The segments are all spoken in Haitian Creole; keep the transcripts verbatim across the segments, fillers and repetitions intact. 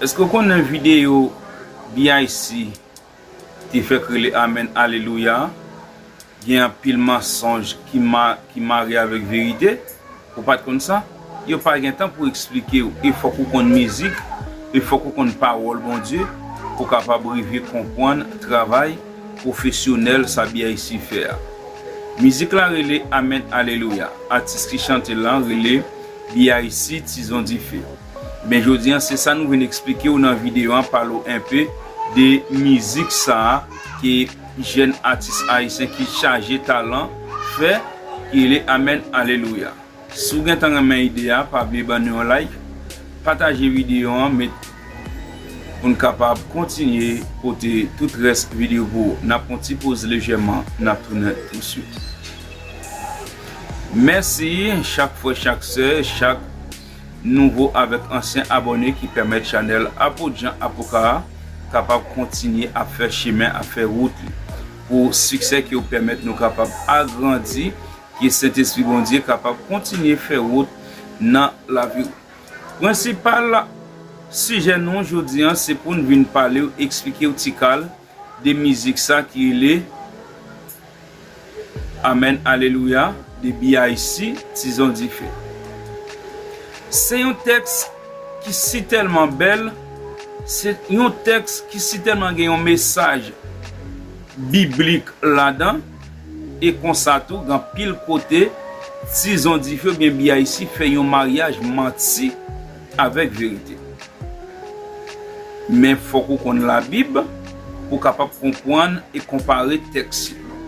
Èske w konnen videyo B I C te fè k rele Amèn Alelouya? Gen anpil mansonj ki ma, ki mare avèk verite. Ou pa t konn sa? Yo pa gen tan pou eksplike w. E fòk ou konn mizik, e fòk ou konn pawòl Bondye pou w kapab rive konprann travay pwofesyonèl sa B I C fè a. Mizik la rele Amèn Alelouya. Atis ki chante l lan rele B I C Tizon Dife. Men jodi an, se sa nou vin eksplike w nan videyo an, pale w enpe de mizik sa a ke jèn atis ayisyen ki chaje talan fè, ki rele Amèn Alelouya. Si w gentan renmen ide a, pa bliye ban nou yon like, pataje videyo an, met pou n kapab kontinye pote tout rès videyo pou ou. N ap pran ti poz lejèman, n ap tounen touswit. Mèsi chak frè, chak sè, chak nouvo avèk ansyen abòne ki pèmèt chanèl Apot Jan Apoka a kapab kontinye ap fè chemen, ap fè wout li. Pou siksè ke w pèmèt nou kapab agrandi, ke Sentespri Bondye kapab kontinye fè wout nan lavi w. Prensipal sijè nou jodi an, se pou n vin pale w, eksplike w ti kal de mizik sa ki rele Amèn Alelouya de B I C Tizon Dife. Se yon tèks ki si tèlman bèl, se yon tèks ki si tèlman gen yon mesaj biblik ladan, e konsa tou, gen anpil kote, Tizon Dife oubyen B I C fè yon maryaj manti avèk verite. Men fòk ou konn Labib pou w kapab konprann e konpare tèks yo.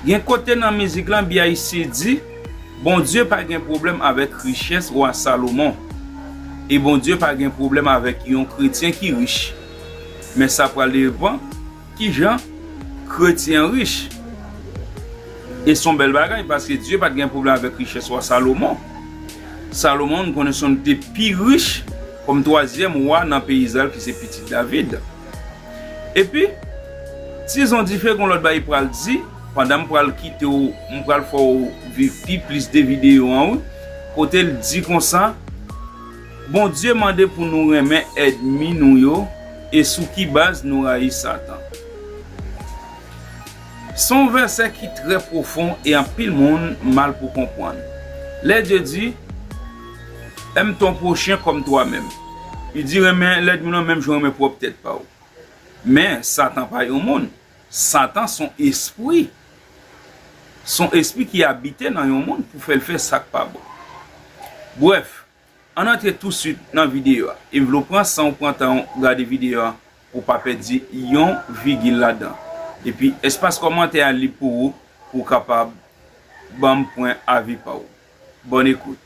Gen kote nan mizik lan, B I C di, Bondye pa gen pwoblèm avèk richès wa Salomon. E Bondye pa gen pwoblèm avèk yon kretyen ki rich. Men sa pral depann kijan kretyen rich. E se yon bèl bagay, paske Dye pa t gen pwoblèm avèk richès wa Salomon. Salomon, nou konnen se yon te pi rich kòm twazyèm wa nan peyi Izrayèl, ki se pitit David. Epi, Tizon Dife gen yon lòt bagay pral di, pandan m pral kite w, m pral fè w viv pi plis de videyo an, wi. Kote l di konsa, Bondye mande pou nou renmen ènmi nou yo, e sou ki baz nou rayi Satan. Se yon vèsè ki trè pwofon e anpil moun mal pou konprann. Lè Dye di, Aime ton prochain comme toi-même. Li di renmen lènmi w menm jan w renmen pwòp tèt pa w. Men, Satan pa yon moun. Satan se yon espri. Se yon espri ki abite nan yon moun pou fè l fè sa k pa bon. Brèf, ann antre touswit nan videyo a. E m vle w pran san w pran tan w gade videyo a pou w pa pèdi yon vigil ladan. Epi, espas kòmantè a lib pou ou, pou w kapab ban m pwen avi pa w. Bonne écoute.